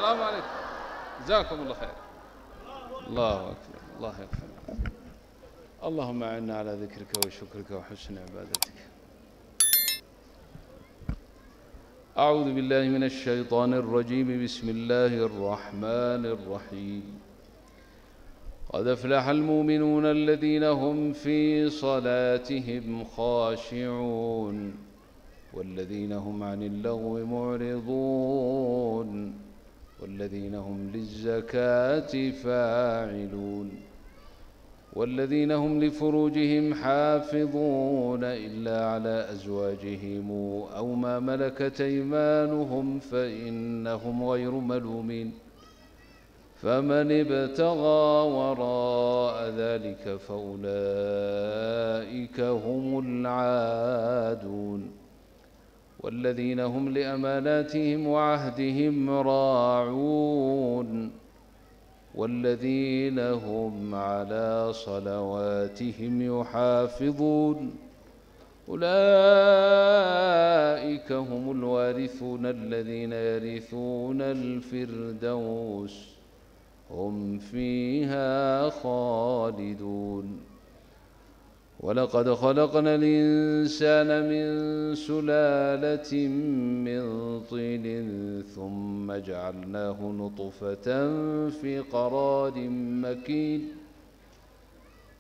Asalaamu calaykum, jazaakum Allah khayr. Allahu akbar, allah yakfir. Allahuma acina calaa dikrika wa shukrika wa xusni cibaadatika. أعوذ بالله من الشيطان الرجيم. بسم الله الرحمن الرحيم. قد أفلح المؤمنون الذين هم في صلاتهم خاشعون والذين هم عن اللغو معرضون والذين هم للزكاة فاعلون والذين هم لفروجهم حافظون إلا على أزواجهم أو ما ملكت أيمانهم فإنهم غير ملومين فمن ابتغى وراء ذلك فأولئك هم العادون والذين هم لأماناتهم وعهدهم راعون والذين هم على صلواتهم يحافظون أولئك هم الوارثون الذين يرثون الفردوس هم فيها خالدون. ولقد خلقنا الإنسان من سلالة من طين ثم جعلناه نطفة في قرار مكين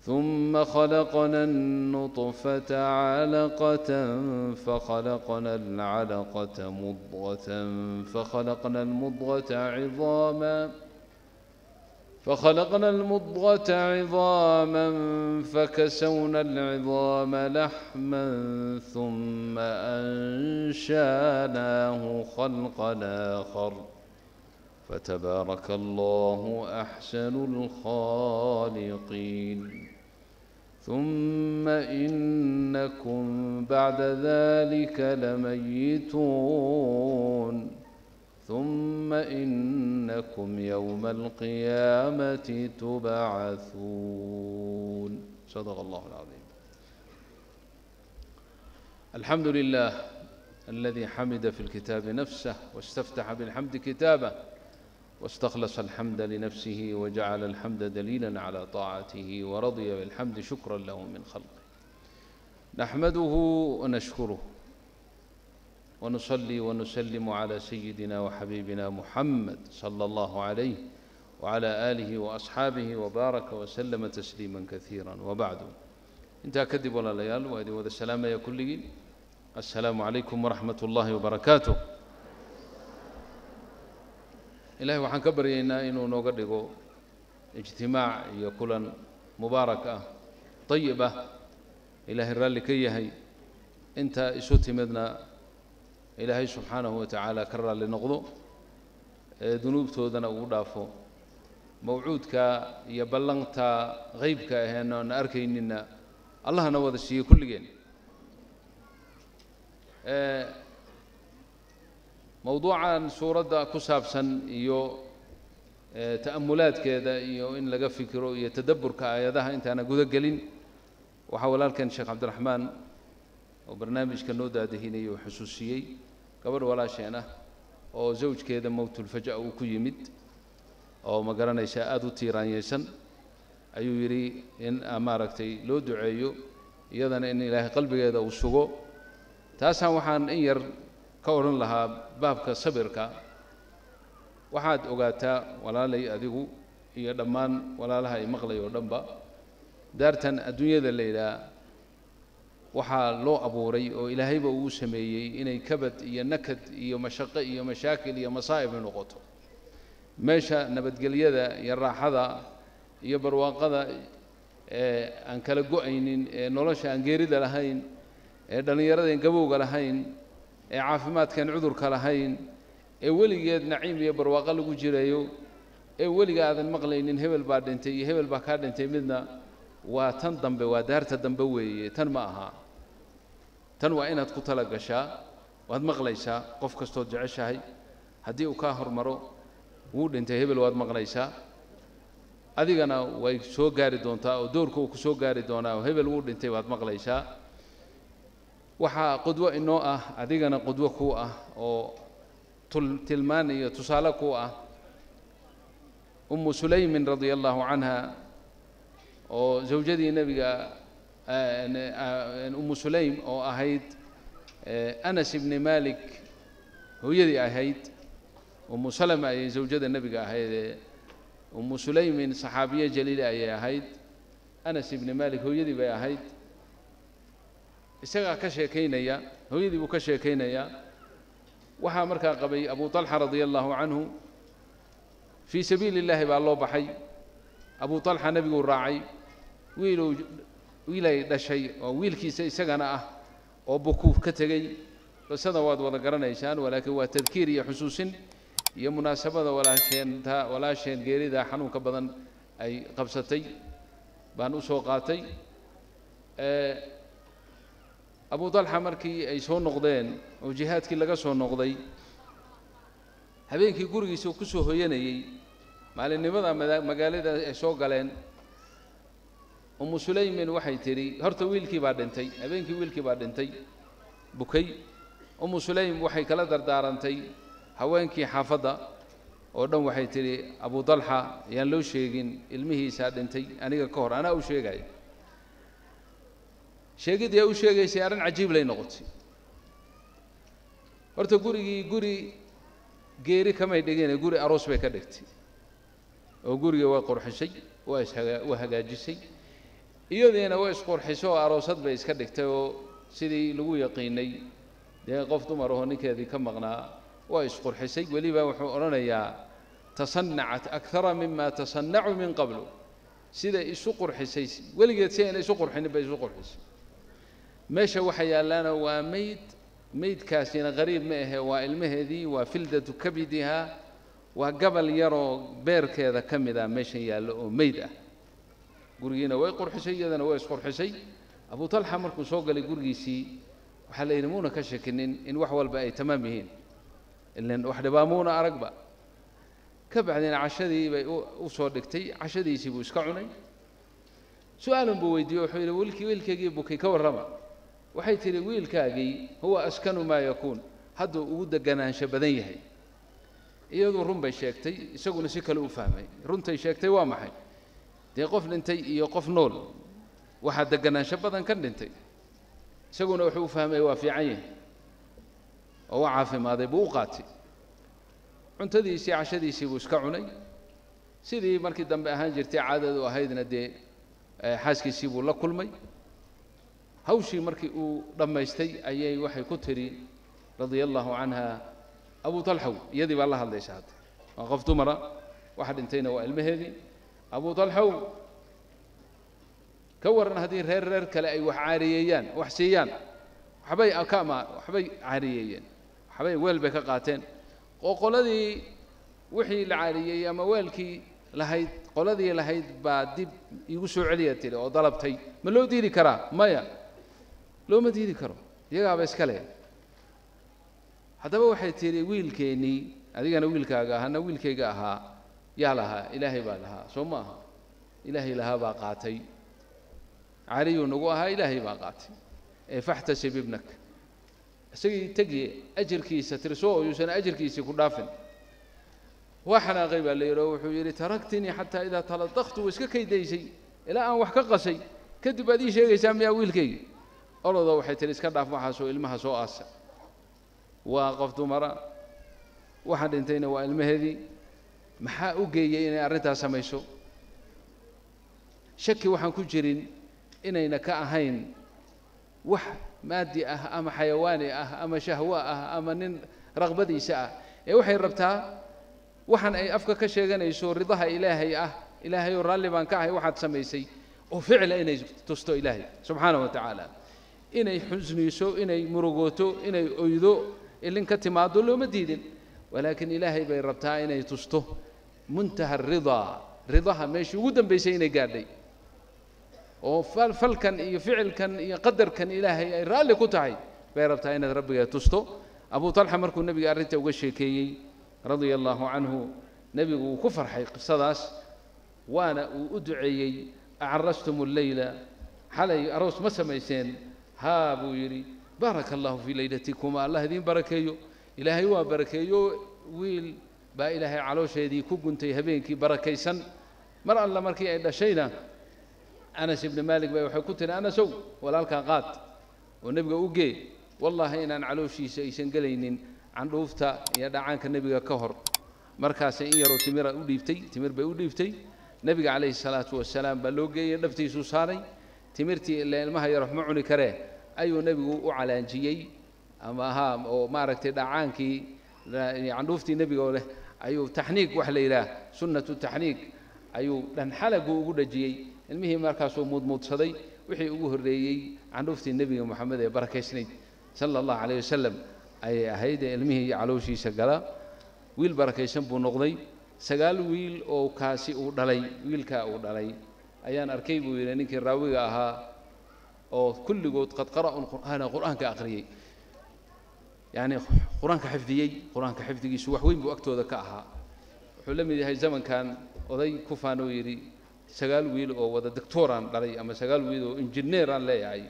ثم خلقنا النطفة علقة فخلقنا العلقة مضغة فخلقنا المضغة عظاما فكسونا العظام لحما ثم أنشأناه خلقا آخر فتبارك الله أحسن الخالقين. ثم إنكم بعد ذلك لميتون ثم إنكم يوم القيامة تبعثون. صدق الله العظيم. الحمد لله الذي حمد في الكتاب نفسه واستفتح بالحمد كتابه واستخلص الحمد لنفسه وجعل الحمد دليلا على طاعته ورضي بالحمد شكرا له من خلقه. نحمده ونشكره ونصلي ونسلم على سيدنا وحبيبنا محمد صلى الله عليه وعلى آله وأصحابه وبارك وسلم تسليما كثيرا. وبعد، intaa kadib walaalayaal, waa idin wada salaamaya kulligiin. Assalaamu calaykum waraxmat ullaahi wabarakaatuh. Ilahay waxaan ka baryaynaa inuu nooga dhigo ijtimaac iyo kulan mubaarak ah, dayib ah, ilaahay raalli ka yahay. Inta isu timidna ilaahay subxaanahu wa tacaala ka raalli noqdo, ee dunuubtoodana ugu dhaafo. Mawcuudka iyo ballanta qeybka aheen oon arkaynina allahna wada siiyey kulligeen. Mowduucan suuradda ku saabsan iyo ta'amulaadkeeda iyo in laga fikiro iyo tadabburka aayadaha intaana guda gelin, waxaa walaalkan Sheekh Cabdiraxmaan oo barnaamijka noo daadahinayay uu xusuusiyey gabadh walaasheen ah oo zawjkeeda mowtulfaja uu ku yimid oo ma garanaysaa aada u tiiraanyeysan. Ayuu yidhi in maaragtay loo duceeyo iyadana in ilaahay qalbigeeda uu sugo. Taasaan waxaan in yar ka odhan lahaa baabka sabirka. Waxaad ogaataa walaalay, adigu iyo dhammaan walaalaha ay maqlay oo dhanba, daartan adduunyada la yidhaah waxaa loo abuuray oo ilaahayba uu sameeyey inay kabad iyo nakad iyo mashaqo iyo mashaakil iyo masaa'ib noqoto. Meesha nabadgelyada iyo raaxada iyo barwaaqada ee aan kala go-aynin, ee nolosha aan geerida lahayn, ee dhallinyarada aan gabowga lahayn, ee caafimaadkaan cudurka lahayn, ee weligeed naciim iyo barwaaqo lagu jirayo, ee weliga aadan maqlaynin hebel baa dhintay iyo hebel baa kaa dhintay midna, waa tan dambe, waa daarta dambe weeye. Tan ma aha. Tan waa inaad ku tala gashaa. Waad maqlaysaa qof kastood jeceshahay haddii uu kaa hormaro, wuu dhintay hebel, waad maqlaysaa. Adigana way soo gaari doontaa oo doorka uu ku soo gaari doonaa oo hebel wuu dhintay waad maqlaysaa. Waxaa qudwo inoo ah, adigana qudwo kuu ah oo tilmaan iyo tusaale kuu ah, Ummu Sulaymin radia allahu canha oo zawjadii nebiga, Ummu Sulaym oo ahayd Anas ibni Malik hooyadii ahayd, Ummu Salama ayay zawjada nebiga ahaydee, Ummu Sulaymin saxaabiye jaliile ayay ahayd, Anas ibni Malik hooyadii bay ahayd. Isagaa ka sheekaynaya, hooyadii buu ka sheekaynayaa. Waxaa markaa qabay Abu Talxa radia allahu canhu. Fii sabiili illaahi baa loo baxay. Abu Talxa nebiguu raacay, wiiluu wiilay dhashay oo wiilkiisa isagana ah oo bukuu ka tegey. Qisada waad wada garanaysaan, walaakiin waa tadkiir iyo xusuusin iyo munaasabada walaasheenta walaasheen geerida xanuunka badan ay qabsatay baan u soo qaatay. Abu Talxa markii ay soo noqdeen oo jihaadkii laga soo noqday, habeenkii gurigiisa uu ku soo hoyanayey, maalinimada magaalada ay soo galeen, Ummu Sulaymin waxay tidhi, horta wiilkii baa dhintay, habeenkii wiilkii baa dhintay bukay. Ummu Sulaym waxay kala dardaarantay haweenkii xaafadda oo dhan, waxay tidhi Abu Talxa yaan loo sheegin ilmihiisaa dhintay aniga ka hor, anaa u sheegaya. Sheegiddii ay u sheegaysay arrin cajiib lay noqotay. Horta gurigii guri geeri kamay dhigine, guri aroos bay ka dhigtay, oo gurigii waa qurxisay, waa ishagaa, waa hagaajisay, iyadiina waa isqurxisay oo aroosad bay iska dhigtay, oo sidii lagu yaqiinay dee qof dumar ahoo ninkeedii ka maqnaa waa isqurxisay. Weliba wuxuu odhanayaa tasanacat akara mima tasanacuu min qablu, siday isu qurxisay weligeed si ayna isu qurxinin bay isu qurxisay. Meesha waxa yaallaana waa meyd, meydkaasina qariib ma ahe, waa ilmaheedii, waa fildatu kabidihaa, waa gabal yaroo beerkeeda ka mid ah meeshan yaallo oo meyd ah. Gurigiina way qurxisay, iyadana way isqurxisay. Abu Talxa markuu soo galay gurigiisii waxaa la yidhi muuna ka shakinin in wax walba ay tamaam yihiin, ilan wax dhibaa muuna aragba. Ka bacdina cashadii bay u soo dhigtay, cashadiisii buu iska cunay. Su-aalun buu weydiiyey, wuxuu yidhi wiilkii wiilkaygii bukay ka warrama. Waxay tidhi wiilkaagii huwa askanu maa yakuun, hadduu ugu deganaansho badan yahay. Iyadu run bay sheegtay, isaguna si kale u fahmay. Runtay sheegtay waa maxay? Dee qof dhintay iyo qof nool waxaa deganaansho badan kan dhintay. Isaguna wuxuu u fahmay waa fiican yahay oo waa caafimaaday buu u qaatay. Cuntadiisii cashadiisii buu iska cunay, sidii markii dambe ahaan jirtay caadadu ahaydna dee xaaskiisii buu la kulmay. Hawshii markii uu dhammaystay ayay waxay ku tidhi radia allahu canha, Abu Talxow, iyadii baa la hadlaysa hadda, waa qof dumara, waxa dhintayna waa ilmaheedii. Abu Talxow, ka warran haddii reer reer kale ay wax caariyeeyaan, wax siiyaan, waxbay kama waxbay caariyeeyeen, waxbay weel bay ka qaateen, oo qoladii wixii la caariyeeyey ama weelkii lahayd qoladii lahayd baa dib iigu soo celiya tidhi oo dalabtay, ma loo diidi karaa? Maya, looma diidi karo, iyagaaba iska leh. Haddaba waxay tidhi wiilkeennii, adigana wiilkaaga ahaana wiilkayga ahaa, yaa lahaa? Ilaahay baa lahaa, soo ma aha? Ilaahay lahaa baa qaatay, cariyuu nagu ahaa, ilaahay baa qaatay, ee faxtasib ibnak, isagii tegiye ajirkiisa tirso oo yuusan ajirkiisii ku dhaafin. Waa xanaaqay baa la yidhi, oo wuxuu yidhi taraktinii xataa idaa taladaktu, wa iska kaydaysay ilaa aan wax ka qasay, kadib baad ii sheegaysaa miyaa wiilkayga? Olodo waxay tihi iska dhaaf waxaasoo ilmaha soo aasa. Waa qof dumara, waxa dhintayna waa ilmaheedii. Maxaa u geeyey inay arrintaas samayso? Shaki waxaan ku jirin inayna ka ahayn wax maadi ah ama xayawaani ah ama shahwo ah ama nin raqbadiisa ah, ee waxay rabtaa waxaan ay afka ka sheeganayso ridaha ilaahay ah, ilaahay oo raalli baan ka ahay waxaad samaysay, oo ficla inay tusto ilaahay subxaana wa tacaala. Inay xusniiso, inay murugooto, inay oydo, ilin ka timaado looma diidin, walaakiin ilaahay bay rabtaa inay tusto muntaha aridaa, ridaha meeshii ugu dambaysay inay gaadhay, oo falkan iyo ficilkan iyo qadarkan ilaahay ay raalli ku tahay bay rabtaa inaad rabbigeed tusto. Abu Talxa markuu nebiga arrinta uga sheekeeyey radia allahu canhu, nebigu wuu ku farxay qisadaas, waana uu u duceeyey. Acarastum alleyla, xalay aroos ma samayseen? Haa buu yidhi. Baaraka allahu fii laylatikuma, allah idiin barakeeyo. Ilaahay waa barakeeyo, wiil Baa Ilaahay caloosheedii ku guntay habeenkii barakaysan. Mar alla markii ay dhashayna Anas ibni Maalik bay waxay ku tiri, Anasow, walaalkaa qaad oo nebiga u gee, wallaahi inaan calooshiisa aysan gelaynin candhuufta iyo dhacaanka nebiga ka hor. Markaasay in yaroo timira u dhiibtay, timir bay u dhiibtay. Nebiga calayhi salaatu wasalaam baa loo geeyey, dhabtiisuu saaray timirtii, ilaa ilmaha yar wax ma cuni karee, ayuu nebigu u calaanjiyey ama ahaa oo maaragtay dhacaankii, candhuuftii nebiga oo leh ayuu taxniig, wax la yidhaah sunnatu taxniig, ayuu dhanxalagu ugu dhajiyey ilmihii. Markaasuu muudmuudsaday wixii ugu horreeyey candhuuftii nebiga Moxamed ee barakaysnayd sala Allahu calayh wasalam ayay ahayd ee ilmihii calooshiisa gala. Wiil barakaysan buu noqday. 9 wiil oo kaasi uu dhalay, wiilkaa uu dhalay ayaan arkay, buu yidhi ninkii raawiga ahaa, oo kulligood qad qara'u lqur'aana, qur'aanka aqriyey, yacni qur-aanka xifdiyey. Qur-aanka xifdigiisu wax weyn buu agtooda ka ahaa. Wuxuu la mid yahay zamankan oday ku faan oo yidhi 9 wiil oo wada doctoraan dhalay ama 9 wiil oo injineeraan leeyahay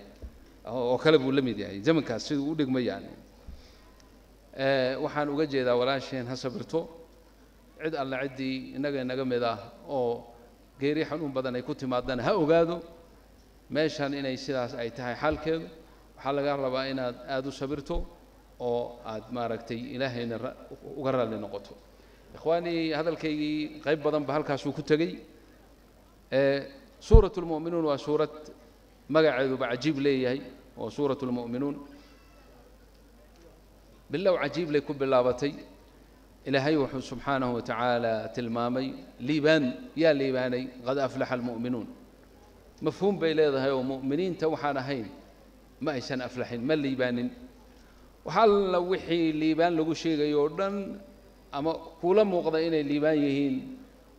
oo kale buu la mid yahay zamankaas siduu u dhigma. Yani waxaan uga jeedaa, walaasheen ha sabirto. Cid alla ciddii innaga inaga mid ah oo geeri xanuun badan ay ku timaadana ha ogaado meeshan inay sidaas ay tahay xaalkeedu. Waxaa laga rabaa inaad aada u sabirto oo aad maaragtay Ilaahayna uga raalli noqoto. Ikhwaanii, hadalkaygii qayb badan ba halkaasuu ku tegey. Suurat lmu'minuun waa suurad magaceeduba cajiib leeyahay, oo suurat lmu'minuun bilow cajiib lay ku bilaabatay. Ilaahay wuxuu subxaanahu wa tacaala tilmaamay liibaan, yaa liibaanay, qad aflaxa almu'minuun. Mafhuum bay leedahay oo mu'miniinta waxaan ahayn ma aysan aflaxin, ma liibaanin. Wax alla wixii liibaan lagu sheegayo oo dhan ama kuula muuqda inay liibaan yihiin,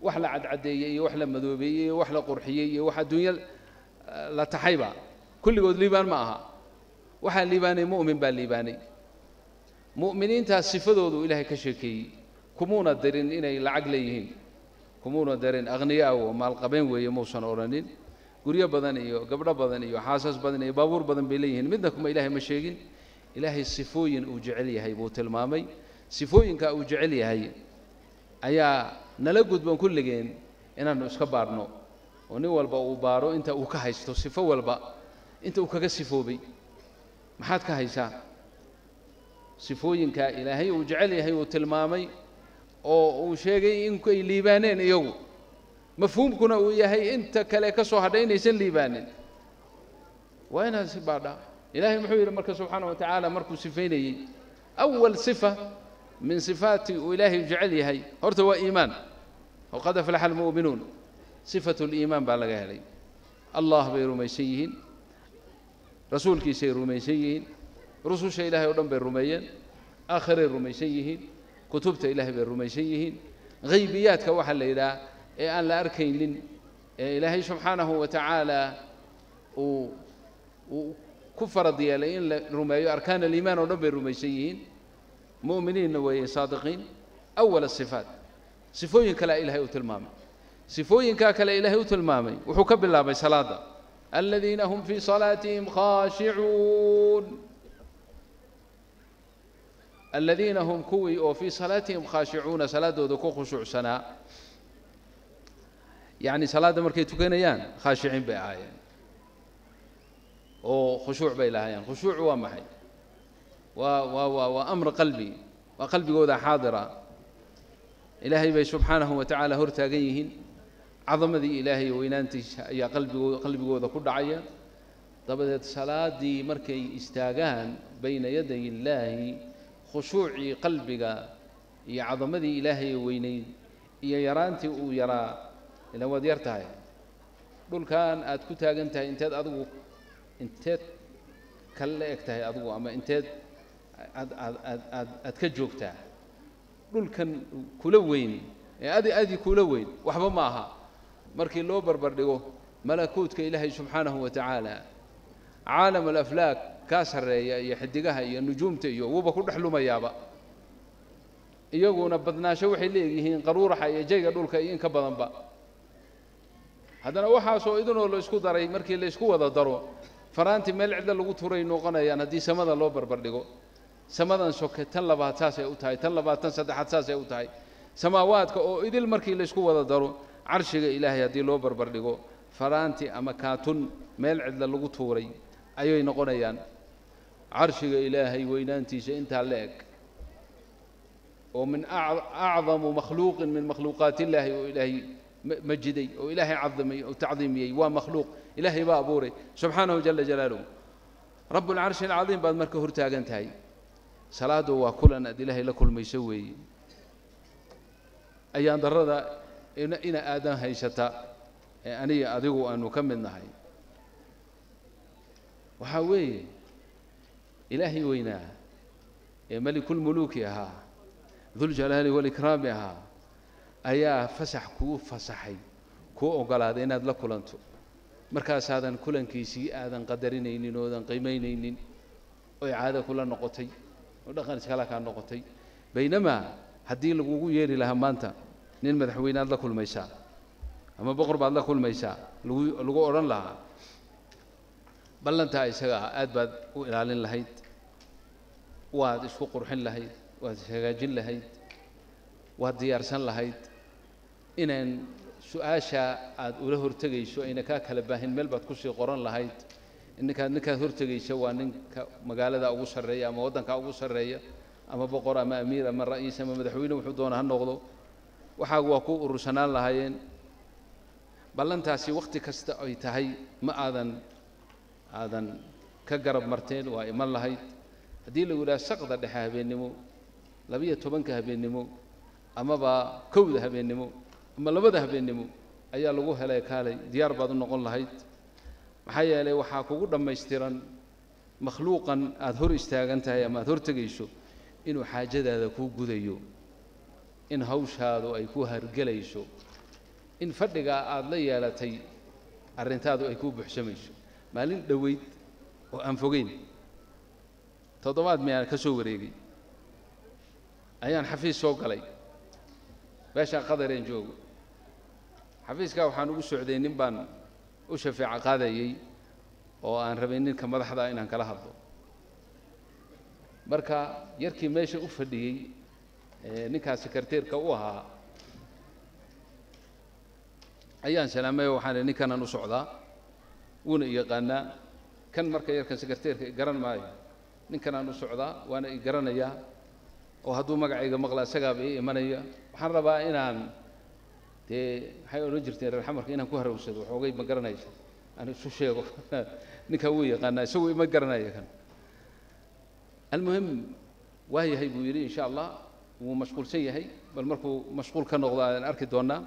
wax la cadcadeeyey iyo wax la madoobeeyey iyo wax la qurxiyey iyo wax adduunyo la taxayba, kulligood liibaan ma aha. Waxaa liibaanay mu'min baa liibaanay. Mu'miniintaas sifadoodu Ilaahay ka sheekeeyey. Kumuuna darin inay lacag leeyihiin, kumuuna darin akhniyaa oo maalqabeen weeye muusan odhanin. Guryo badan iyo gabdho badan iyo xaasas badan iyo baabuur badan bay leeyihiin, midna kuma Ilaahay ma sheegin. Ilaahay sifooyin uu jecel yahay buu tilmaamay. Sifooyinka uu jecel yahay ayaa nala gudban kulligeen inaannu iska baadhno, oo nin walba uu baadho inta uu ka haysto, sifo walba inta uu kaga sifoobay. Maxaad ka haysaa sifooyinka Ilaahay uu jecel yahay uu tilmaamay oo uu sheegay in ay liibaaneen iyagu, mafhuumkuna uu yahay inta kale ka soo hadhay inaysan liibaanin? Waa inaad si baadhaa. Ilaahay muxuu yidhi marka subxaana wa tacaala markuu sifaynayey? Awal sifa min sifaati uu Ilaahay jecel yahay horta waa iimaan, oo qad aflaxa almu'minuun, sifatu liimaan baa laga helay. Allah bay rumaysan yihiin, rasuulkiisay rumaysan yihiin, rususha Ilahay o dhan bay rumeeyeen, aakhiray rumaysan yihiin, kutubta Ilahay bay rumaysan yihiin, haybiyaadka waxaa la yidhaah ee aan la arkaynin ee Ilaahay subxaanahu wa tacaala uu ku farad yeelay in la rumeeyo, arkaan aliimaan oo dhan bay rumaysan yihiin. Mu'miniinna weeye, saadiqiin. Awal asifaat. Sifooyin kalea Ilahay u tilmaamay. Sifooyinkaa kale Ilaahay u tilmaamay wuxuu ka bilaabay salaadda, aladiina hum fii salaatihim khaashicuun. Aladiina hum, kuwii oo fii salaatihim khaashicuuna, salaadooda ku khushuucsanaa, yacni salaadda markay tukanayaan khaashiciin bay ahaayeen oo khushuuc bay lahaayeen. Khushuucu waa maxay? Waa amr qalbi, waa qalbigooda xaadira. Ilaahay bay subxaanahu wa tacaala hor taagan yihiin, cadamadii Ilaahay weynaantiisa ayaa qalbigooda ku dhacaya. Dabadeed salaaddii markay istaagaan bayna yaday Illaahi, khushuucii qalbiga iyo cadamadii Ilaahay weynayd iyo yaraantii uu yaraa, ilaan waad yar tahay, dhulkan aad ku taagan tahay inteed adigu, inteed kale la eg tahay adigu, ama inteed aad aad aad aad aad ka joogtaa dhulkan kula weyn ee adi kula weyn, waxba ma aha markii loo barbar dhigo malakuutka Ilaahay subxaanahu wa tacaala, caalam alaflaak kaa sarreeya iyo xidigaha iyo nujuumta iyo wuuba ku dhex lumayaaba. Iyaguna badnaasho waxay leeyihiin qaruuraxa iyo jayga dhulka iyo in ka badanba. Haddana waxaasoo idinoo la isku daray, markii la isku wada daro, faraantii meel cidla lagu turay noqonayaan haddii samada loo barbar dhigo. Samadan soke tan labaad saasay u tahay, tan labaad, tan saddexaad saasay u tahay. Samaawaadka oo idil markii la isku wada daro carshiga Ilaahay haddii loo barbar dhigo faraanti ama kaatun meel cidla lagu tuuray ayay noqonayaan. Carshiga Ilaahay weynaantiisa intaa la eg oo min acdamu makhluuqin min makhluuqaat illaahi oo Ilaahay majiday oo Ilaahay cadamay oo tacdiimiyey, waa makhluuq Ilaahay baa abuuray subxaanahu jala jalaaluhu. Rabbul carshi alcadiim baad marka hortaagan tahay. Salaadu waa kulan aad Ilaahay la kulmayso weeye. Ayaan darrada ina aadan haysata ee aniga adigu aanu ka mid nahay waxaa weeye Ilaahay weynaa ee melikulmuluuki ahaa, duljalaali walikraami ahaa, ayaa fasax kuu fasaxay, kuu oggolaaday inaad la kulanto. Markaasaadan kulankiisii aadan qadarinaynin oodan qiimaynaynin, oy caado kula noqotay oo dhaqan iskala kaa noqotay. Baynamaa haddii lagugu yeeri lahaa maanta nin madaxweyneaad la kulmaysaa ama boqor baad la kulmaysaa lagu odhan lahaa, ballantaa isaga ah aad baad u ilaalin lahayd, waad isku qurxin lahayd, waad ishagaajin lahayd, waad diyaarsan lahayd. Inaan su-aasha aad ula hortegayso ayna kaa kala baahin meel baad kusii qoran lahayd. Ninkaad hortegaysa waa ninka magaalada ugu sarreeya ama waddanka ugu sarreeya ama boqor ama amiir ama ra'iis ama madaxweyne wuxuu doona ha noqdo, waxaagu waa ku urursanaan lahaayeen. Ballantaasi wakhti kasta ay tahay ma aadan ka garab marteen, waa iman lahayd. Haddii lagu yidhaha saqda dhexe habeennimo, 12-ka habeennimo amaba 1da habeennimo ama 2da habeennimo ayaa lagu helay, kaalay diyaar baad u noqon lahayd. Maxaa yeelay waxaa kugu dhammaystiran makhluuqan aada hor istaagan tahay ama aada hortegayso inuu xaajadaada kuu gudayo, in hawshaadu ay ku hargelayso, in fadhigaa aada la yeelatay arrintaadu ay kuu buuxsamayso. Maalin dhoweyd oo aan fogeyn, toddobaad miyaan ka soo wareegay, ayaan xafiis soo galay meeshaa Qadareen joogo. Xafiiskaa waxaan ugu socday nin baan u shafeeco qaadayey oo aan rabay ninka madaxda inaan kala hadlo. Marka yarkii meesha u fadhiyey ninkaas sekreteerka u ahaa ayaan salaamay oo waxaan ihi ninkanaan u socdaa, wuuna i yaqaanaa. Kan marka yarkan sekreteerka i garan maayo, ninkanaan u socdaa waana i garanayaa, oo hadduu magacayga maqla isagaaba ii imanaya. Waxaan rabaa inaan dee maxay odhan jirteen reer xamarka inaan ku harawsado waxoogay, ma garanaysa aan isu sheego ninkaa wuu yaqaanaa, isagu ima garanaya kan. Almuhim waa yahay buu yidhi, insha allah wuu mashquulsan yahay, bal markuu mashquul ka noqdo aan arki doonnaa.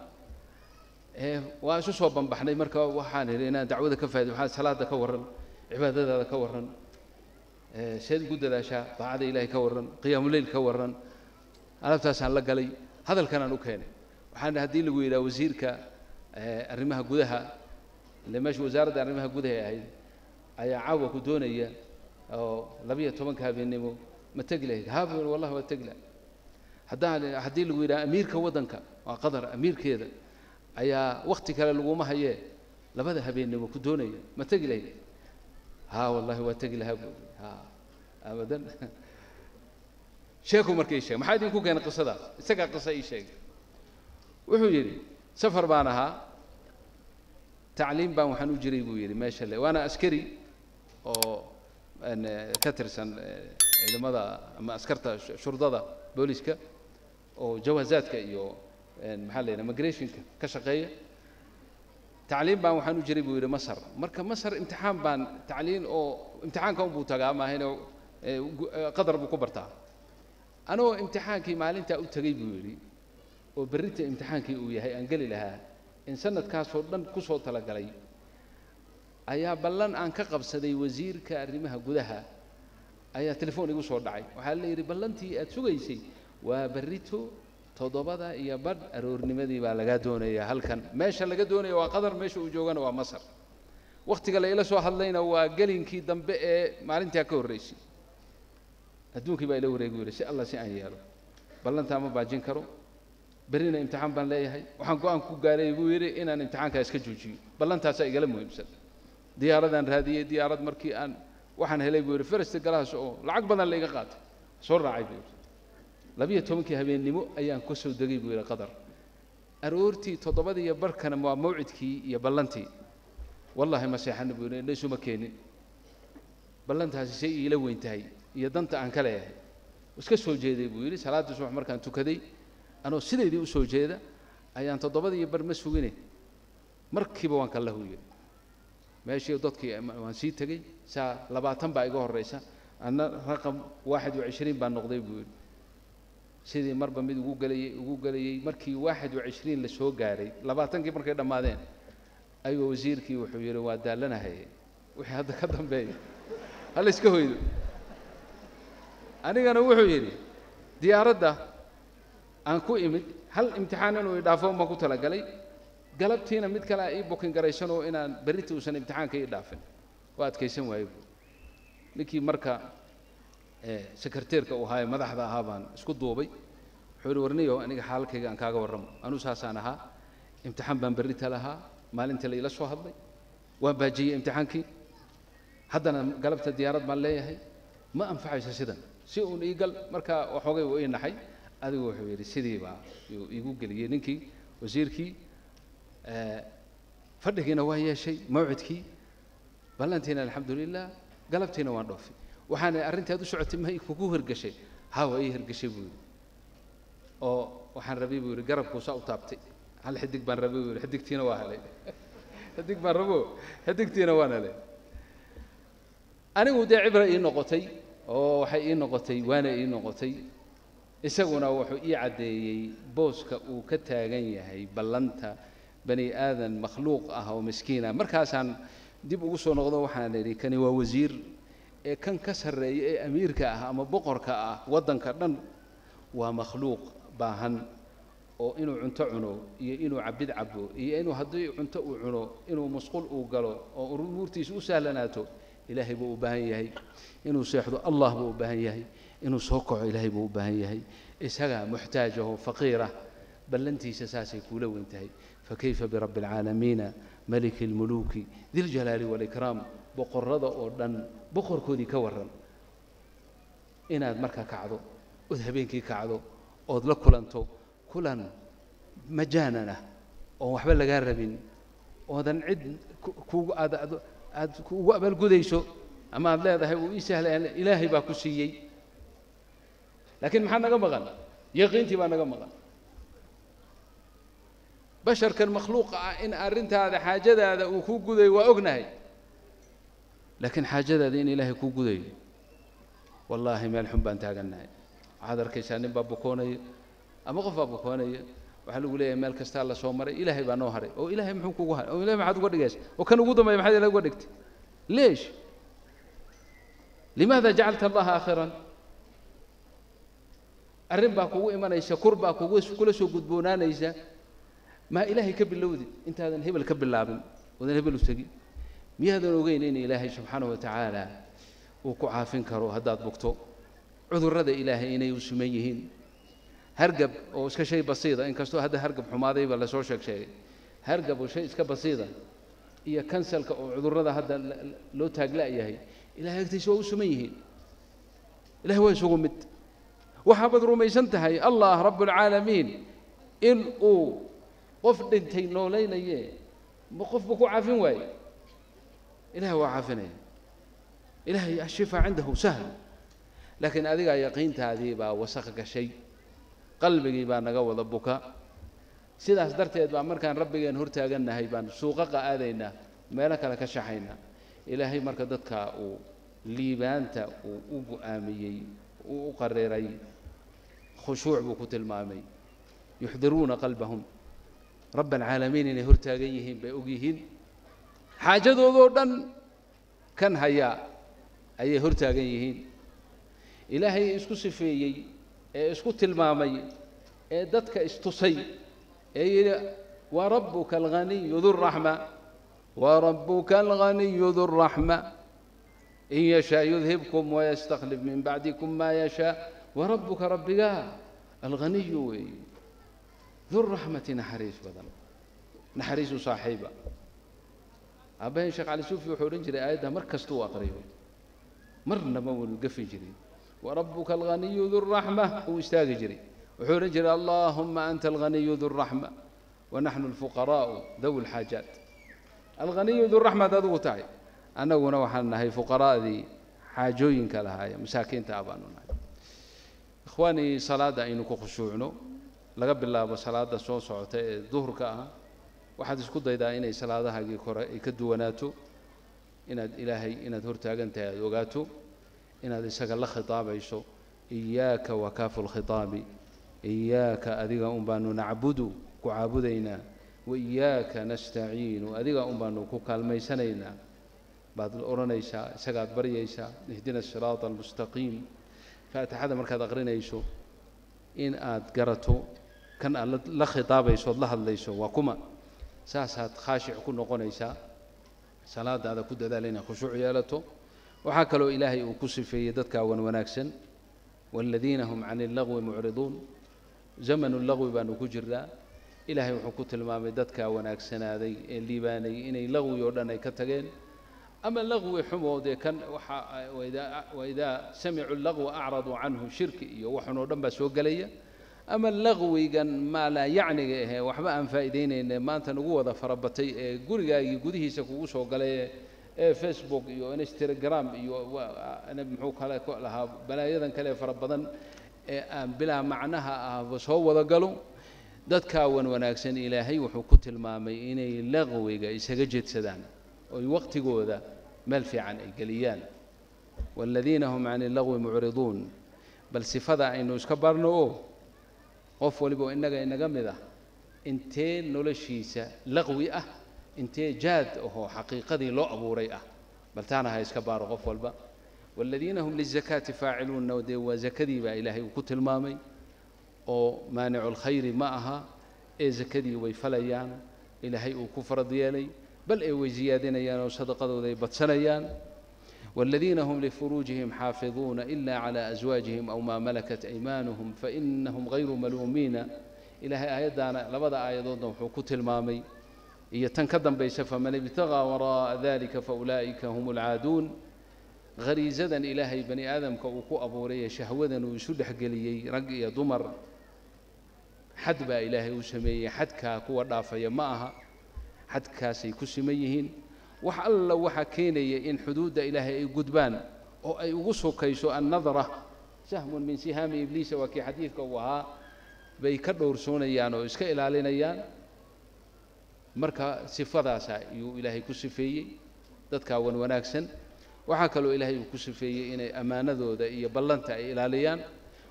Waa isu soo bambaxnay. Marka waxaan idhi inaan dacwada ka faa'ido, waxaa salaada ka warran, cibaadadaada ka warran, seed ugu dadaashaa daacada Ilaahay ka warran, qiyaamuleyl ka warran. Alaabtaasaan la galay, hadalkanaan u keenay. Waxaan idhi haddii lagu yidhaha wasiirka arrimaha gudaha, ile meesha wasaaradda arrimaha gudaha ay ahayd, ayaa caawa ku doonaya oo 12-ka habeennimo, ma tegi lahayd? Haa buu yidhi, wallahi waa tegi lahay. Haddii lagu yidhaha amiirka waddanka waa Qatar amiirkeeda ayaa wakhti kale laguma hayee 2da habeennimo ku doonaya, ma tegi lahayd? Haa wallahi waa tegi lahaa buu yidhi. Haa abadan. Sheeku marka ii sheegay, maxaa idinku keenay qisadaas? Isagaa qisa ii sheegay. Wuxuu yidhi safar baan ahaa, tacliim baan waxaan u jiray buu yidhi meesha le, waana askari oo ka tirsan ciidamada ama askarta shurdada booliska oo jawaazaadka iyo maxaa la yidhaha migrationka ka shaqeeya. Tacliim baan waxaan u jiray buu yidhi Masar. Marka Masar imtixaan baan tacliin oo imtixaanka unbuu tagaa maahayne Qadar buu ku bartaa. Anoo imtixaankii maalintaa u tegey buu yidhi oo berrita imtixaankii uu yahay aan geli lahaa, in sanadkaasoo dhan ku soo talagalay, ayaa ballan aan ka qabsaday wasiirka arrimaha gudaha ayaa telefoon igu soo dhacay. Waxaa la yidhi ballantii aad sugaysay waa berrito 7:30 aroornimadii baa lagaa doonayaa halkan. Meesha laga doonaya waa Qatar, meesha uu joogana waa Masar. Wakhtiga la ila soo hadlayna waa gelinkii dambe ee maalintaa ka horreysay. Adduunkii baa ila wareegi yidhi, si alla si aan yeelo ballantaa ma baajin karo, berrina imtixaan baan leeyahay. Waxaan go'aan ku gaaray buu yidhi inaan imtixaankaa iska joojiyo, ballantaasaa igala muhiimsan. Diyaaradaan raadiyey, diyaarad markii aan waxaan helay buu yidhi first class oo lacag badan la iga qaatay, soo raacay buu yidhi. 12kii habeennimo ayaan ka soo degay buu yidhi Qatar. Aroortii 7:15 waa mawcidkii iyo ballantii. Wallaahi ma seexana buu yidhi, indha isuma keenin. Ballantaasi say iila weyn tahay iyo danta aan ka leeyahay. Iska soo jeeday buu yidhi, salaaddii subax markaan tukaday anoo sideedii u soo jeeda ayaan 7:15 ma sugine markiiba waan kala huuyey. Meeshii dadkii waan sii tegey, saa 20 baa iga horreysa, anna raqam 21 baan noqday buu yidhi. Sidii marba mid ugu gelayay markii 21 la soo gaaray, 20kii markay dhammaadeen ayuu wasiirkii wuxuu yidhi waa daalanahay, wixii hadda ka dambeeya hala iska hoydo. Anigana wuxuu yidhi diyaaradda aan ku imid hal imtixaan inuu idhaafo baan ku talagalay, galabtiina mid kale ii bukin garaysanoo inaan berrita uusan imtixaanka ii dhaafin, waa adkaysan waayey buu. Ninkii marka sekreteerka uu ahaa ee madaxda ahaa baan isku duubay. Wuxuu yidhi warniyow aniga xaalalkayga aan kaaga warramo, anuu saasaan ahaa, imtixaan baan berrita lahaa, maalinta la ila soo hadlay waan baajiyey imtixaankii, haddana galabta diyaarad baan leeyahay, ma anfacayso sidan, si uun ii gal. Marka waxoogay uu ii naxay, adigu wuxuu yidhi sidii baa yuu iigu geliyey ninkii wasiirkii. Fadhigiina waa yeeshay mawcidkii, ballantiina alxamdulilah, galabtiina waan dhoofay. Waxaana arrintaad u socotay ma kugu hirgashay? Ha, waa ii hirgashay buu yidhi. Oo waxaan rabay buu yidhi garabkuu saa u taabtay, hal xidig baan rabay buu yidhi, xidigtiina waa helay, xidig baan rabo, xidigtiina waan helay. Anigu dee cibra ii noqotay oo waxay ii noqotay waana ii noqotay. Isaguna wuxuu ii caddeeyey booska uu ka taagan yahay ballanta bani aadan makhluuq ah oo miskiin ah. Markaasaan dib ugu soo noqdo waxaan idhi kani waa wasiir, ee kan ka sarreeya ee amiirka ah ama boqorka ah waddanka dhan waa makhluuq baahan, oo inuu cunto cuno iyo inuu cabid cabo iyo inuu haddii cunto uu cuno inuu musqul uu galo oo umuurtiisa u sahlanaato ilaahay buu u baahan yahay, inuu seexdo Allah buu u baahan yahay, inuu soo kaco ilaahay buu u baahan yahay, isagaa muxtaajahoo faqiirah, ballantiisa saasay kuula weyn tahay. Fakayfa birabbi alcaalamiina maliki almuluuki diljalaali waalikraam, boqorrada oo dhan boqorkoodii ka warran. Inaad markaa kacdo ood habeenkii kacdo ood la kulanto kulan majaanan ah oon waxba lagaa rabin, oodan cid kugu aad aad ugu abaalgudayso ama aad leedahay uu ii sahlay, ilaahay baa ku siiyey. Laakiin maxaa naga maqan? Yaqiintii baa naga maqan. Basharkan makhluuqa ah in arrintaada xaajadaada uu kuu gudayo waa ognahay, laakiin xaajadaada in ilaahay kuu gudayo wallaahi meel xun baan taagannahay. Waxaad arkaysaa nin baa bukoonaya ama qof baa bukoonaya, waxaa lagu leeyahay meel kastaa la soo maray, ilaahay baa noo haray. Oo ilaahay muxuu kugu haray? Oo ilahay maxaad uga dhigaysa? Oo kan ugu dambeeya maxaad ilahay uga dhigtay? Leesh limaada jacalta allaha aakhiran? Arrin baa kugu imanaysa, kur baa kugu kula soo gudboonaanaysa, maa ilaahay ka bilowdid intaadan hebel ka bilaabin oodan hebel u tegin. Miyaadan ogeyn in ilaahay subxaanahu wa tacaala uu ku caafin karo haddaad bugto? Cudurrada ilaahay inay u siman yihiin. Hargab oo iska shay basiida, inkastoo hadda hargab xumaadayba lasoo sheeg sheegay, hargab oo shay iska basiida iyo kansalka oo cudurrada hadda loo taagla'yahay ilahay agtiisa waa u siman yihiin. Ilahay waa isugu mid. Waxaabaad rumaysan tahay allah rabbulcaalamiin in uu qof dhintay noolaynaye, ma qofba ku caafin waaye? Ilahay waa caafinaya. Ilahay ashifaa cindahu sahl. Laakiin adigaa yaqiintaadii baa wasaq gashay, qalbigii baa naga wada buka. Sidaas darteed baa markaan rabbigeen hortaagannahay baan suuqaqa aadaynaa, meelo kale ka shaxaynaa. Ilaahay marka dadka uu liibaanta uu u go'aamiyey, uu u qariray, khushuuc buu ku tilmaamay. Yuxdiruuna qalbahum rabb alcaalamiin inay hortaagan yihiin bay og yihiin, xaajadoodoo dhan kan hayaa ayay hortaagan yihiin. Ilaahay isku sifeeyey ee isku tilmaamay ee dadka istusay ee yidhi wa rabbuka alghaniyu duraxma, wa rabbuka alghaniyu duraxma in yashaa yudhibkum wayastakhlif min bacdikum maa yashaa. Wa rabbuka rabbigaa alghaniyu weeye, duraxmati naxariis badan, naxariisu saaxiiba. Aabbahayn Sheekh Cali Suufi wuxuu odhan jiray aayadda mar kasta uu aqriyo, marna ma wanu gafi jirin. Warabuka alghaniyu duraxma uu istaagi jiray, wuxuu odhan jiray allahuma anta alghaniyu duraxma wanaxnu alfuqaraa'u dawi lxaajaat. Alghaniyu duraxma ad adigu tahay, annaguna waxaan nahay fuqaraa'dii xaajooyinka lahaaya, masaakiinta ah baanu nahay. Ikhwaanii, salaadda aynu ku khushuucno laga bilaabo salaadda soo socota ee duhurka ah. Waxaad isku daydaa inay salaadahaagii kore ay ka duwanaato, inaad Ilaahay inaad hortaagan tahay aada ogaato, inaad isaga la khitaabayso. Iyaaka wakaafu lkhitaabi, iyaaka adiga un baanu nacbudu ku caabudaynaa, wa iyaaka nastaciinu adiga un baanu ku kaalmaysanaynaa baad odhanaysaa, isagaad baryaysaa. Ihdina asiraata almustaqiim. Faatixada markaad aqrinayso in aad garato kan aad la khitaabayso ood la hadlayso waa kuma, saasaad khaashic ku noqonaysaa. Salaadaada ku dadaal inay khushuuc yeelato. Waxaa kaloo Ilaahay uu ku sifeeyey dadkaa wan wanaagsan, waaladiina hum cani illagwi mucriduun. Zamanu lagwi baanu ku jirnaa. Ilaahay wuxuu ku tilmaamay dadkaa wanaagsanaaday ee liibaanayay inay lagwi oo dhan ay ka tageen, ama lagwi xumoo dee kan waxa waidaa samicuu lagwa acraduu canhu, shirki iyo waxun oo dhan baa soo gelaya, ama lagwigan maa laa yacniga ahee waxba aan faa'iidaynayne maanta nagu wada farabatay ee gurigaagii gudihiisa kugu soo galay ee Facebook iyo Instagram iyo muxuu kale lahaa balaayadan kale fara badan ee aan bilaa macnaha ahba soo wada galo. Dadkaa wan wanaagsan Ilaahay wuxuu ku tilmaamay inay lagwiga isaga jeedsadaan oy waqtigooda meel fiican ay geliyaan. Waaladiina hum cani illagwi mucriduun. Bal sifada aynu iska barno oo qof waliba oo innaga inaga mid ah intee noloshiisa laqwi ah, intee jaad ahoo xaqiiqadii loo abuuray ah, bal taana ha iska baaro qof walba. Waaladiina hum lizakaati faaciluunna, dee waa zakadii baa Ilaahay uu ku tilmaamay oo maanicu lkhayri ma aha ee zakadii way falayaan Ilaahay uu ku farad yeelay, bal ee way ziyaadinayaan oo sadaqadooda ay badsanayaan. والذين هم لفروجهم حافظون إلا على أزواجهم أو ما ملكت أيمانهم فإنهم غير ملومين. إلهي آيادنا لبدا آيادودنا wuxuu ku tilmaamay iyo tan ka dambaysa faman ibtagaa waraa'a dalika faulaa'ika hum alcaaduun. Khariisadan Ilaahay bani aadamka uu ku abuuray ee shahwadan uu isu dhexgeliyey rag iyo dumar, xad baa Ilaahay uu sameeyey, xadkaa kuwa dhaafaya ma aha, xadkaasay ku siman yihiin. Wax alla waxaa keenaya in xuduudda Ilaahay ay gudbaan oo ay ugu sokayso annadra sahmun min sihaami ibliisa, waa kii xadiidka uu ahaa, bay ka dhowrsoonayaan oo iska ilaalinayaan. Marka sifadaasa ayuu Ilaahay ku sifeeyey dadkaa wan wanaagsan. Waxaa kaloo Ilaahay uu ku sifeeyey inay ammaanadooda iyo ballanta ay ilaaliyaan.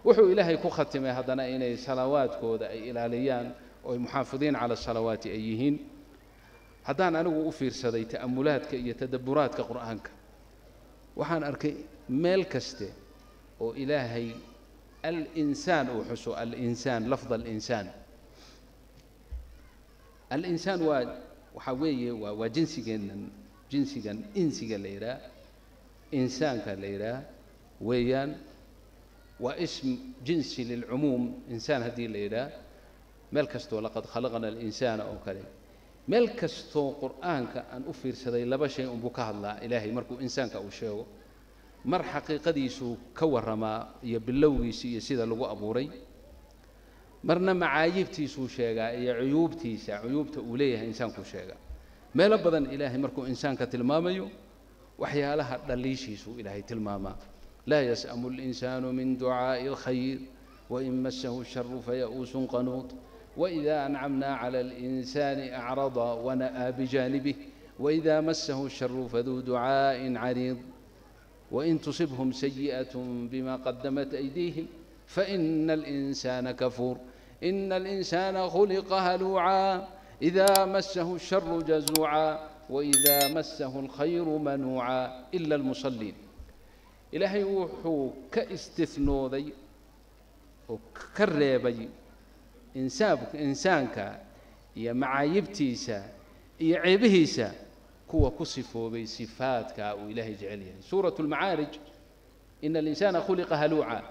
Wuxuu Ilaahay ku khatimay haddana inay salawaadkooda ay ilaaliyaan oo ay muxaafidiin cala salawaati ay yihiin. Haddaan anigu u fiirsaday ta'amulaadka iyo tadabburaadka Qur'aanka, waxaan arkay meel kaste oo Ilaahay alinsaan uu xuso, alinsaan, lafd alinsaan. Alinsaan waa waxaa weeye waa jinsigeennan, jinsigan insiga la yidhaah, insaanka la yidhaah weeyaan. Waa ism jinsi lilcumuum. Insaan haddii la yidhaah meel kastoo laqad khalaqna alinsaana oo kale, meel kastoo Qur'aanka aan u fiirsaday laba shay unbuu ka hadlaa Ilaahay markuu insaanka uu sheego. Mar xaqiiqadiisuu ka warramaa iyo bilowgiisi iyo sida lagu abuuray, marna macaayibtiisuu sheegaa iyo cuyuubtiisa, cuyuubta uu leeyahay insaankuu sheegaa. Meelo badan Ilaahay markuu insaanka tilmaamayo waxyaalaha dhaliishiisuu Ilaahay tilmaamaa. Laa yas'amu alinsaanu min ducaa'i alkhayr wain massahu sharu faya'uusun qanuut وإذا أنعمنا على الإنسان أعرض ونأى بجانبه وإذا مسه الشر فذو دعاء عريض وإن تصبهم سيئة بما قدمت أيديهم فإن الإنسان كفور إن الإنسان خلق هلوعا إذا مسه الشر جزوعا وإذا مسه الخير منوعا إلا المصلين. إلهي wuxuu ka istithnooday oo ka reebay insaanka iyo macaayibtiisa iyo ceebihiisa kuwa ku sifoobay sifaadka uu Ilaahay jecel yahay. Suuratu Almacaarij, ina alinsaana khuliqa haluuca.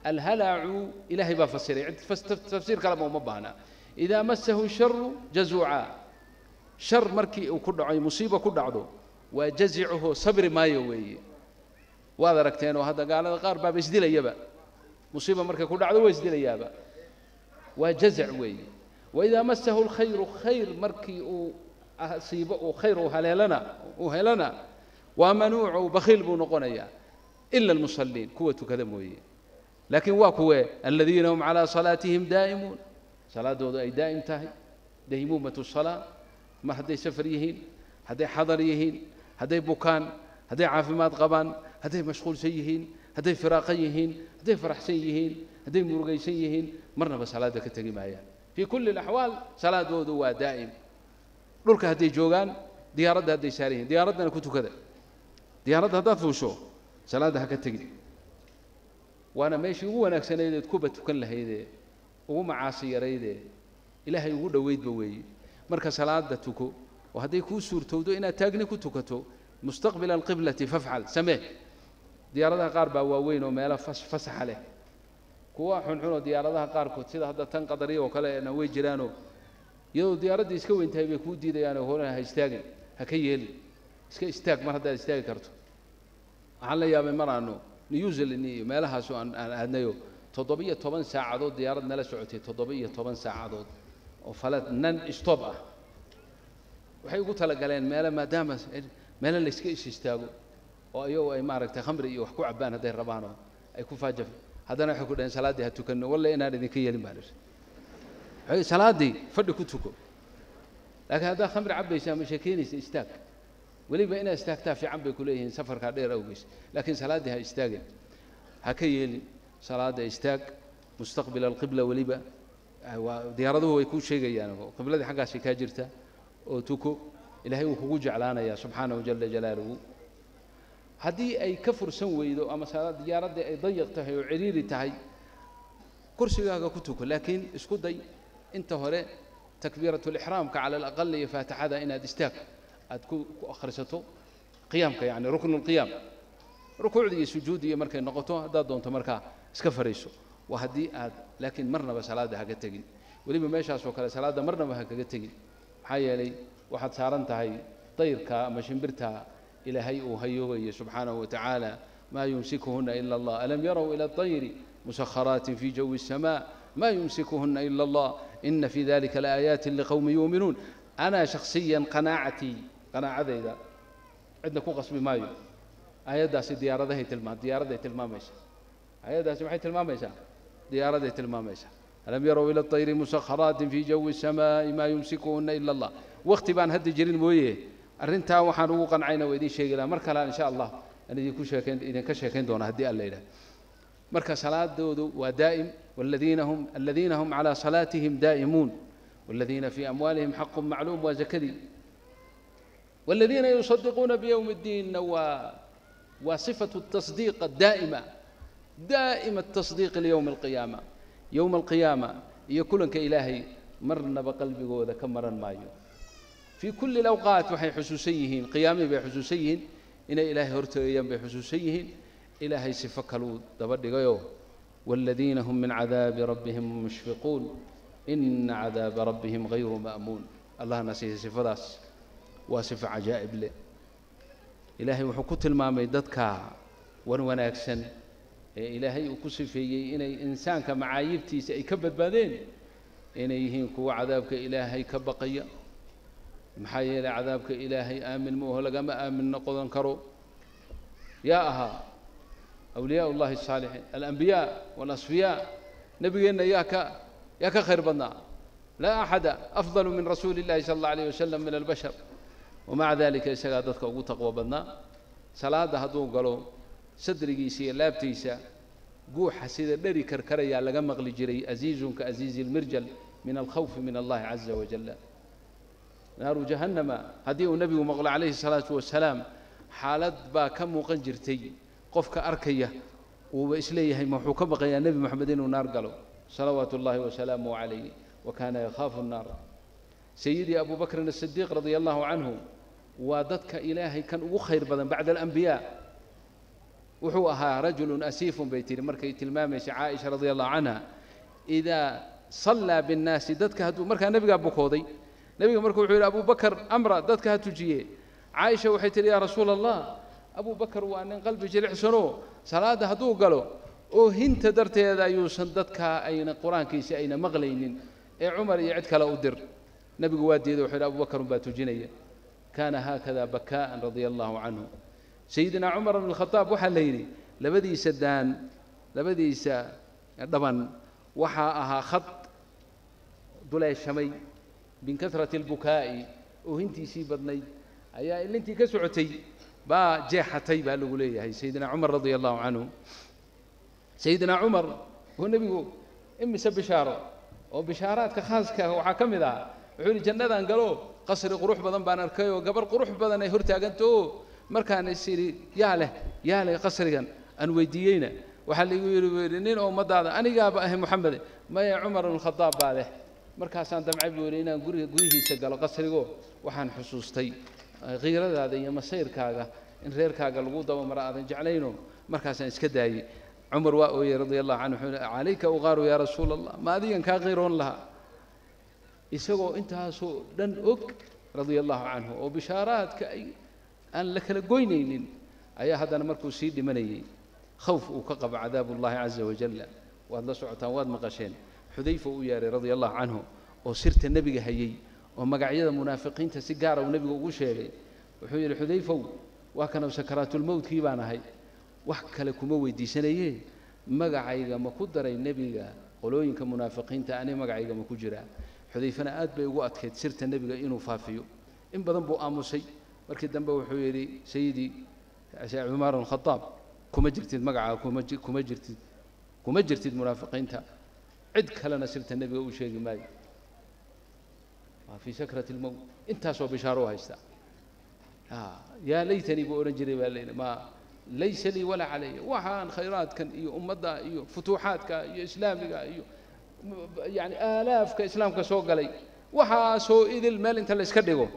Alhalacu Ilaahay baa fasiray, cid tafsiir kaleba uma baahna. Idaa masahu sharu jazuuca, shar markii uu ku dhaco, musiibo ku dhacdo, waa jazicuhu, sabri maayo weeye. Waad aragteen oo hadda gaalada qaar baaba isdilayaba, musiiba markay ku dhacdo waa isdilayaaba, waa jazac weeye. Waidaa masahu alkhayru, khayr markii uu asiibo uu khayr uu haleelana uu helana waa manuucu, bakhiil buu noqonayaa, ila almusalliin, kuwa tukada mooye. Laakiin waa kuwee? Aladiina hum calaa salaatihim daa'imuun, salaadoodu ay daa'im tahay, daymuumatu salaa. Mar hadday safar yihiin, hadday xadar yihiin, hadday bukaan, hadday caafimaad qabaan, hadday mashquulsan yihiin, hadday firaaqan yihiin, hadday faraxsan yihiin, hadday murugaysan yihiin, marnaba salaadda ka tegi maayaan. Fii kulli alaxwaal salaadoodu waa daa'im. Dhulka hadday joogaan, diyaaradda hadday saaran yihiin, diyaaraddana ku tukada. Diyaaradda haddaad fuusho salaadda ha ka tegin, waana meeshii ugu wanaagsanaydeed kuba tukan lahaydee, ugu macaasi yaraydee, ilaahay ugu dhoweydba weeye. Marka salaada tuko, oo hadday kuu suurtowdo inaad taagni ku tukato mustaqbila alqiblati fafcal, samee. Diyaaradaha qaar baa waaweyn oo meelo fasaxa leh, kuwa xunxunoo diyaaradaha qaarkood sida hadda tan qadariya oo kale na way jiraanoo, iyadoo diyaaraddii iska weyn tahay bay kuu diidayaanoo horena ha istaagin, ha ka yeelin, iska istaag mar haddaad istaagi karto. Waxaan la yaabay mar aanu New Zealand iyo meelahaasu aan aadnayo, 17 saacadood diyaarad nala socotay, 17 saacadood oo falad non stop ah. Waxay ugu talagaleen meelo, maadaama meelo layska is istaago oo iyagu ay maaragtay khamri iyo wax ku cabbaan hadday rabaanoo ay ku faajaf, haddana waxay ku dhaheen salaaddii ha tukanno, walle inaan idinka yeelin baa lihi. Waxay salaaddii fadhi ku tuko, laakiin haddaad khamri cabbaysa ama sheekeynaysa istaag, weliba inaad istaagtaa fiican bay ku leeyihiin safarkaa dheer awgeys, laakiin salaaddii ha istaagin, ha ka yeelin, salaadda istaag mustaqbila alqibla. Weliba waa diyaaraduhu way kuu sheegayaan oo qibladii xaggaasay kaa jirta, oo tuko, ilaahay wuu kugu jeclaanayaa subxaanahu jala jalaaluhu. Haddii ay ka fursan weydo ama diyaaraddii ay dayiq tahay oo ciriiri tahay, kursigaaga ku tuko, laakiin isku day inta hore takbiiratulixraamka cala alaqal iyo faatixada inaad istaag aad ku akhrisato, qiyaamka yacni ruknulqiyaam, rukuucda iyo sujuudda iyo markay noqoto haddaad doonto markaa iska fariiso, waa haddii aad, laakiin marnaba salaadda ha ka tegin. Weliba meeshaas oo kale salaadda marnaba ha kaga tegin, maxaa yeelay waxaad saaran tahay dayrka ama shimbirta ilaahay uu hayoogayo subxaanahu wa tacaala. Maa yumsikuhuna ila allah, alam yarow ila atayri musakharaatin fi jawi الsamaa ma yumsikuhuna ila allah, ina fi dalika laaayaati liqowmi yuuminuun. Ana shakhsiyan qanaacatii, qanaacadayda cidna ku qasbi maayo, aayaddaasi diyaaradahay tilmaa, diyaaradday tilmaamaysaa. Aayaddaasi maxay tilmaamaysaa? Diyaaraday tilmaamaysaa. Alam yarow ila atayri musakharaatin fi jawi الsamaa'i maa yumsikuhuna ila allah. Wakti baan hadda jirin mooye, arrintaa waxaan ugu qancayna waa idiin sheegi lahaa mar kale insha allah, aan idinku sheekayn, idinka sheekayn doona haddii alla yidhaah. Marka salaadoodu waa daa'im. waladiina hum aladiina hum calaa salaatihim daa'imuun, waladiina fii amwaalihim xaqun macluum, waa zakadii. waladiina yusadiquuna biyowmi اddiinna waa sifatu tasdiiq daa'ima, daa'ima atasdiiq liyowmi alqiyaama. Yowma alqiyaama iyo kulanka ilaahay marnaba qalbigooda ka maran maayo. Fii kulli alawqaat waxay xusuusan yihiin qiyaamihii bay xusuusan yihiin, inay ilaahay hortegayaan bay xusuusan yihiin. Ilaahay sifo kaluu daba dhigayoo, waaladiina hum min cadaabi rabbihim mushfiquun, ina cadaaba rabbihim hayru ma'muun. Allahna siiya sifadaas, waa sifo cajaa'ib leh. Ilaahay wuxuu ku tilmaamay dadka wan wanaagsan ee ilaahay uu ku sifeeyey inay insaanka macaayibtiisa ay ka badbaadeen, inay yihiin kuwa cadaabka ilaahay ka baqaya. Maxaa yeelay cadaabka ilaahay aamin ma oho, lagama aamin noqon karo. Yaa ahaa awliyaa ullahi asaalixiin, alambiyaa waalasfiyaa, nebigeenna yaa ka khayr badnaa? Laa axada afdalu min rasuuli illahi sala allah alayh wasalam min albashar, wamaca dalika isagaa dadka ugu taqwo badnaa. Salaadda hadduu galo sadrigiisa iyo laabtiisa guuxa sida dheri karkarayaa laga maqli jiray, aziizun ka aziizi lmirjal min alkhawfi min allahi caza wajalla. Naaru jahannama haddii uu nebigu maqlo calayhi salaatu wasalaam, xaalad baa ka muuqan jirtay qofka arkaya uuba isleeyahay ma wuxuu ka baqayaa nebi moxamed inuu naar galo, salawaatu ullahi wasalaamuhu calayh. Wa kaana yakhaafu nnaar. Sayidii abu bakrin asidiiq radia allahu canhu waa dadka ilaahay kan ugu khayr badan bacda alambiyaa. Wuxuu ahaa rajulun asiifun bay tihi markay tilmaamaysay caaisha radia allahu canha, idaa sallaa binnaasi, dadka hadduu markaa nebigaa bukooday, nebiga marka wuxuu yidhi abu bakar amra dadka ha tujiye. Caaisha waxay tihi yaa rasuula allah, Abu Bakar waa nin qalbi jilicsanoo salaadda hadduu galo oo hinta darteeda ayuusan dadka ayna qur-aankiisa ayna maqlaynin ee Cumar iyo cid kale u dir. Nabigu waa diiday, wuxuu yidhi Abu Bakar unbaa tujinaya. Kaana haakada bakaa'an radia allahu canhu. Sayidina Cumar bn Khataab waxaa la yidhi labadiisa daan, labadiisa dhaban waxaa ahaa khad duleeshamay min kasrati albukaa'i, oohintiisii badnayd ayaa ilintii ka socotay baa jeexatay baa lagu leeyahay sayidina Cumar radia allahu canhu. Sayidina Cumar oo nebigu imise bishaaro oo bishaaraadka khaaska waxaa ka mid ah, wuxuu yidhi jannadaan galo qasri qurux badan baan arkay oo gabar qurux badan ay hortaaganto, markaan is idhi yaa leh, yaa leh qasrigan aan weydiiyeyna waxaa laigu yidhi buu yidhi nin oo ummadaada anigaaba ahay Moxamed, maya Cumar ibn Khadaab baa leh. Markaasaan damcay buu yidhi inaan guriga gudihiisa galo qasrigo, waxaan xusuustay khiiradaada iyo masayrkaaga in reerkaaga lagu dabamaro aadan jeclayno, markaasaan iska daayey. Cumar waa ooyey radia allahu canhu, wuxuu yihi calayka uqaaru yaa rasuula allah, ma adigan kaa qiiroon lahaa? Isagoo intaasoo dhan og radia allahu canhu oo bishaaraadka ay aan la kala goynaynin ayaa haddana markuu sii dhimanayey khawf uu ka qabo cadaab ullahi caza wajalla. Waad la socotaan, waad maqasheen, Xudayfa u yeeray radia allahu canhu oo sirta nebiga hayey oo magacyada munaafiqiinta si gaara uu nebigu ugu sheegay. Wuxuu yidhi Xudayfow, waa kanow sakaraatulmowtkii baan ahay, wax kale kuma weydiisanaye, magacayga ma ku daray nebiga qolooyinka munaafiqiinta, ani magacayga ma ku jiraa? Xudayfana aad bay ugu adkayd sirta nebiga inuu faafiyo, in badan buu aamusay. Markii dambe wuxuu yidhi sayidii Cumar bn Khadaab, kuma jirtid magacaa, kuma jirtid, kuma jirtid munaafiqiinta, cid kalena sirta nebiga u sheegi maayo. Waa fii sakrati lmowt, intaasoo bishaaro u haystaa. Yaa laytanii buu odhan jiray baa layidhi, ma laysa lii walaa calaya, waxaan khayraadkan iyo ummadda iyo futuuxaadka iyo islaamiga iyo yani aalaafka islaamka soo galay waxaasoo idil meel inta la iska dhigo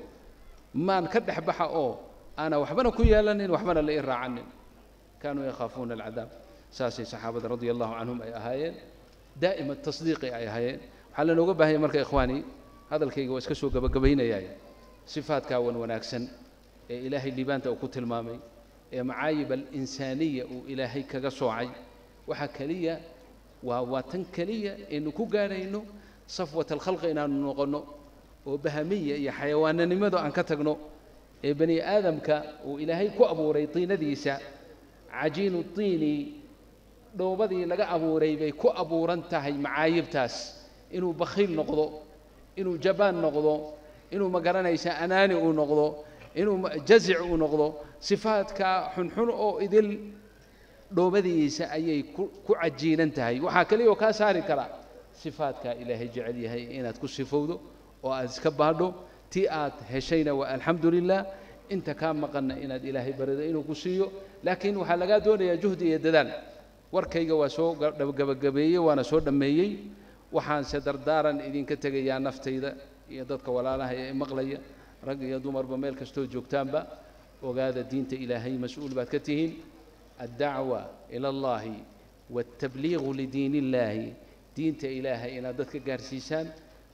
maan ka dhex baxa oo aana waxbana ku yeelanin waxbana la ii raacanin. Kaanuu yakhaafuuna alcadaab. Saasay saxaabada radia allahu canhum ay ahaayeen, daa'ima tasdiiqi ay ahaayeen. Waxaa lanooga baahanya marka ikhwaani, hadalkayga waa iska soo gabagabaynayaa, sifaadkaa wan wanaagsan ee ilaahay liibaanta uu ku tilmaamay ee macaayib alinsaaniya uu ilaahay kaga soocay, waxaa keliya waa tan keliya aynu ku gaadhayno safwat alkhalqi inaanu noqonno oo bahamiya iyo xayawaananimada aan ka tagno ee bani aadamka uu ilaahay ku abuuray tiinadiisa, cajiinu tiini, dhoobadii laga abuuray bay ku abuuran tahay macaayibtaas, inuu bakhiil noqdo, inuu jabaan noqdo, inuu magaranaysa anaani uu noqdo, inuu jazic uu noqdo, sifaadka xunxun oo idil dhoobadiisa ayay ku cajiinan tahay. Waxaa keliya oo kaa saari kara sifaadkaa ilaahay jecel yahay inaad ku sifowdo oo aad iska baadho. Tii aad heshayna waa alxamdu lilah, inta kaa maqanna inaad ilaahay barido inuu ku siiyo, laakiin waxaa lagaa doonayaa juhdi iyo dadaal. Warkayga waa soo gabagabeeyey waana soo dhammeeyey. Waxaanse dardaaran idinka tegayaa naftayda iyo dadka walaalaha ee maqlaya, rag iyo dumarba meel kastoo joogtaanba, ogaada diinta ilaahay mas-uul baad ka tihiin. Addacwa ila allahi waaltabliiqu lidiin illaahi, diinta ilaahay inaad dadka gaarsiisaan.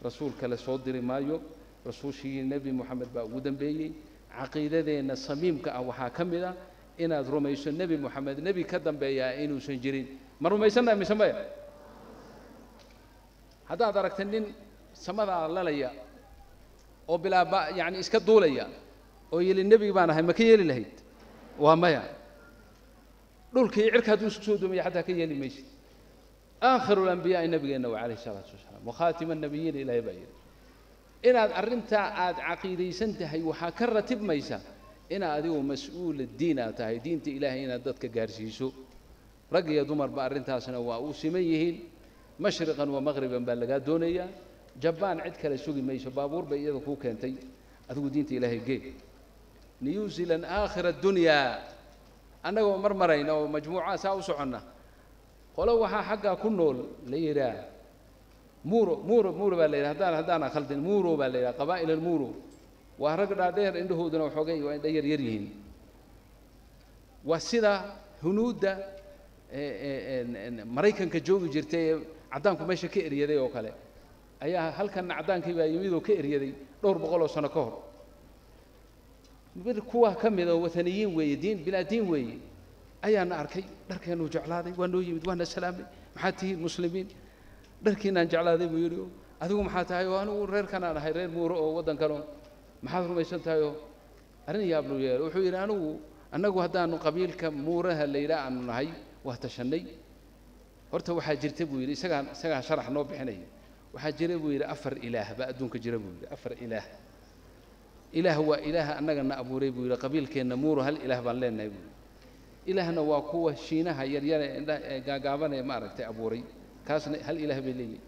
Rasuul kale soo diri maayo, rasuushii nebi Moxamed baa ugu dambeeyey. Caqiidadeenna samiimka ah waxaa ka mid ah inaad rumayso nebi Moxamed nebi ka dambeeyaa inuusan jirin. Ma rumaysannahay mise maya? Haddaad aragta nin samadaa lalaya oo bilaaba yacni iska duulaya oo yili nebi baan ahay, ma ka yeeli lahayd? Waa maya. Dhulkii cirka hadduu isku soo duumaya xataa ka yeeli maysid. Aakhiru lambiyaai nabigeenna waa calayhi salaatu wasalaam, wakhaatima annabiyiina ilaahay baa yidhi. Inaad arrintaa aad caqiidaysan tahay waxaa ka ratibmaysa inaad adigu mas-uula diin aad tahay, diinta ilaahay inaad dadka gaarsiiso. Rag iyo dumarba arrintaasna waa u siman yihiin, mashriqan wa maqriban baa lagaa doonayaa. Jabaan cid kale sugi mayso, baabuur bay iyada kuu keentay, adigu diinta ilaahay gee. New Zealand aakhira dunyaa annagoo mar marayna oo majmuuca saa u soconna, qolo waxaa xaggaa ku nool la yidhaah muuro, muuro, muuro baa la yidhaha, haddaana khaldin, muuro baa la yidhaha, qabaa'il almuuro. Waa rag dhaadheer, indhahooduna waxoogay waa indha yar yar yihiin. Waa sida hunuudda Maraykanka joogi jirtay ee caddaanku meesha ka eryaday oo kale, ayaa halkanna caddaankii baa yimid oo ka eryaday dhowr boqol oo sano ka hor. Mid kuwa ka mid oo wathaniyiin weeye, diin bilaa diin weeye, ayaana arkay, dharkeennuu jeclaaday, waa noo yimid, waana salaamay. Maxaad tihiin? Muslimiin. Dharkiinaan jeclaaday buu yidhi. Adigu maxaa tahay? Oo anigu reerkanaan ahay, reer Muuro oo waddankanoo. Maxaad rumaysan tahay? Oo arrin yaab luu yeelay. Wuxuu yidhi anigu annagu haddaanu qabiilka Muuraha la yidhaah aanu nahay, waa tashannay. Horta waxaa jirta buu yidhi, isagaa sharax noo bixinaya, waxaa jira buu yidhi 4 ilaah baa adduunka jira buu yidhi, 4 ilaah. Ilaah waa ilaaha annagana abuuray buu yidhi, qabiilkeenna Muuro hal ilaah baan leenahay buu yidhi. Ilaahna waa kuwa Shiinaha yaryare indha ee gaagaabanee maaragtay abuuray, kaasna hal ilaah bay leeyihin.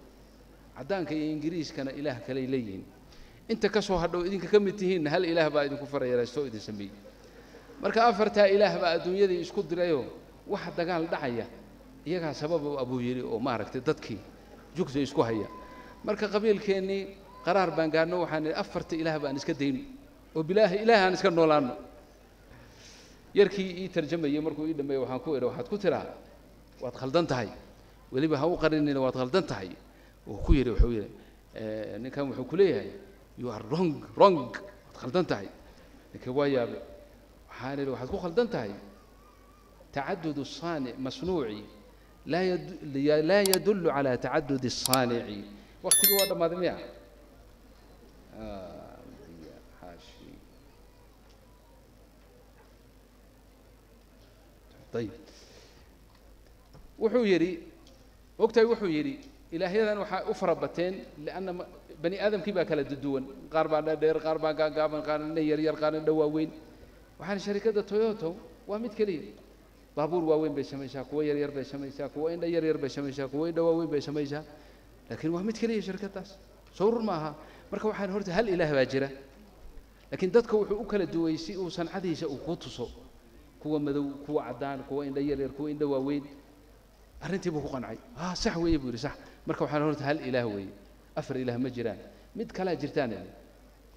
Caddaanka iyo Ingiriiskana ilaah kaley leeyihiin. Inta ka soo hadhow idinka ka mid tihiinna hal ilaah baa idinku farayaraysto oo idin sameeyey. Marka 4taa ilaah baa adduunyadii isku dirayoo waxa dagaal dhacaya iyagaa sababa abuu yidhi, oo maaragtay dadkii jugta isku haya. Marka qabiilkeennii qaraar baan gaarno, waxaan nidhi 4ta ilaah baan iska dayno oo bilaahi ilaah aan iska noolaanno. Yarkii ii tarjamayey markuu ii dhameeyey waxaan ku idhi, waxaad ku tiraa waad khaldan tahay, weliba ha u qarinina, waad khaldan tahay. Uu ku yidhi, wuxuu yidhi ninkan wuxuu ku leeyahay you are wrong, wrong, waad khaldan tahay. Ninkii waa yaabay. Waxaan idhi waxaad ku khaldan tahay tacadud الصaanic masnuuci laa yadullu calaa tacadud الصaanici. Waqtigii waa dhammaaday miya? Ayib. Wuxuu yidhi, ogtahay, wuxuu yidhi ilaahyadan waxaa u fara bateen lianna bani aadamkii baa kala duwan, qaar baa dhadheer, qaar baa gaagaaban, qaar indha yaryar, qaar indha waaweyn. Waxaan sharikadda Toyoto waa mid keliya, baabuur waaweyn bay samaysaa, kuwo yaryar bay samaysaa, kuwo indha yaryar bay samaysaa, kuwo indha waaweyn bay samaysaa, laakiin waa mid keliya shirkaddaas. Soo rur ma aha? Marka waxaan horta hal ilaah baa jira, laakiin dadka wuxuu u kala duway si uu sancadiisa uu ku tuso, kuwa madow, kuwa caddaan, kuwa indha yaryar, kuwa indha waaweyn. Arrintii buu ku qancay. Sax weeye buu yidhi, sax. Marka waxaan horta hal ilaah weeye, 4 ilaah ma jiraan. Mid kalaa jirtaan idhi,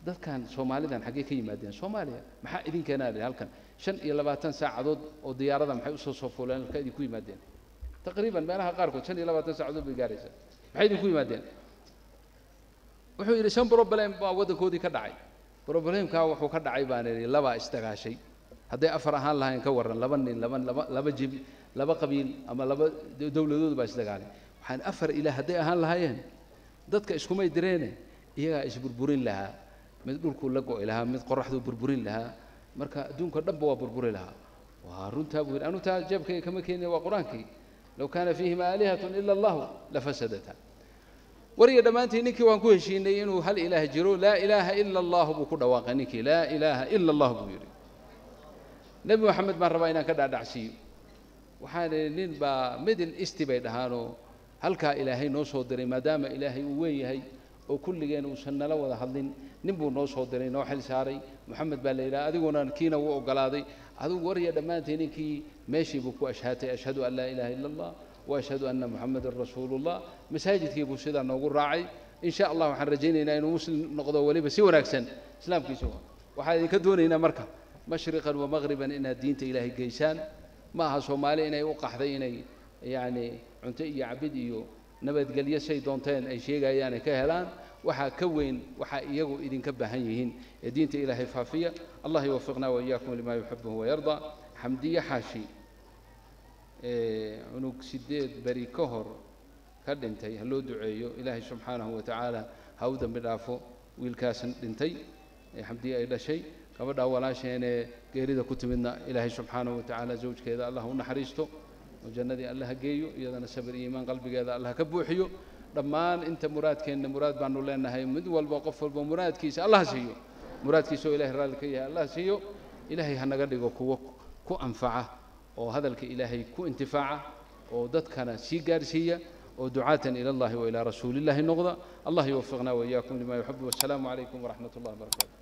dadkan Soomaalidan xaggee ka yimaadeen? Soomaaliya maxaa idin keenaa idhi halkan 25 saacadood oo diyaarada maxay usoo soo fuuleen halka idinku yimaadeen? Taqriiban meelaha qaarkood 25 saacadood bay gaaraysaa. Maxay idinku yimaadeen? Wuxuu yidhi 5 problem baa waddankoodii ka dhacay. Problemkaa wuxuu ka dhacay baan idhi labaa isdagaashay. Hadday 4 ahaan lahayn ka warran, laba nin, laba jib, laba qabiil ama laba dowladood baa isdagaalay. Waxaan 4 ilaah hadday ahaan lahaayeen dadka iskumay direene, iyagaa isburburin lahaa, mid dhulkuu la go'i lahaa, mid qoraxduu burburin lahaa, marka adduunka dhanba waa burburi lahaa. Waa runtaa buu yidhi. Anu taa jeebkayga kama keenin, waa qur-aankii, low kaana fiihima aalihatun ila allahu lafasadata. Wariga dhammaantii ninkii waan ku heshiinay inuu hal ilaah jiro. Laa ilaaha ila allahu buu ku dhawaaqay ninkii, laa ilaaha ila allah buu yidhi. Nebi Moxamed baan rabaa inaan ka dhaadhacsiiyo. Waxaan idhi nin baa Middle East bay dhahaanoo halkaa ilaahay noo soo diray, maadaama ilaahay uu weyn yahay oo kulligeen uusan nala wada hadlin, nin buu noo soo diray, noo xil saaray, Moxamed baa la yidhaha, adiguna kiina wuu oggolaaday. Adigu warya dhammaantii ninkii meeshii buu ku ashhaatay, ashhadu an laa ilaaha ila allah wa ashhadu anna muxamadan rasuulullah. Masaajidkii buu sidaa noogu raacay. In sha allah waxaan rajaynaynaa inuu muslim noqdo, weliba si wanaagsan islaamkiisa. Waxaan idinka doonaynaa marka mashriqan wa maqriban inaad diinta ilaahay geysaan. Ma aha Soomaali inay u qaxday inay yacni cunto iyo cabid iyo nabadgelyo say doonteen ay sheegayaan ay ka helaan. Waxaa ka weyn waxaa iyagu idinka baahan yihiin ee diinta ilaahay faafiya. Allah yuwafiqna wa iyaakum lima yuxibuhu wayardaa. Xamdiye Xaashi, cunug 8 beri ka hor ka dhintay ha loo duceeyo. Ilaahay subxaanahu wa tacaala ha u dembi dhaafo wiilkaas dhintay ee Xamdiye ay dhashay. Gabadhaa walaasheenee geerida ku timidna ilaahay subxaanahu wa tacaala zawjkeeda allah u naxariisto oo jannadii allah ha geeyo, iyadana sabir iyo iimaan qalbigeeda allah ka buuxiyo. Dhammaan inta muraadkeenna muraad baanu leenahay, mid walba qof walba muraadkiisa allah siiyo, muraadkiisa oo ilahay raalli ka yahay allah siiyo. Ilaahay ha naga dhigo kuwo ku anfaca oo hadalka ilaahay ku intifaaca oo dadkana sii gaarsiiya oo ducaatan ila allahi wa ilaa rasuulillahi noqda. Allah yuwafiqna wa iyaakum lima yuxibu. Wassalaamu calaykum waraxmat ullahi wabarakatu.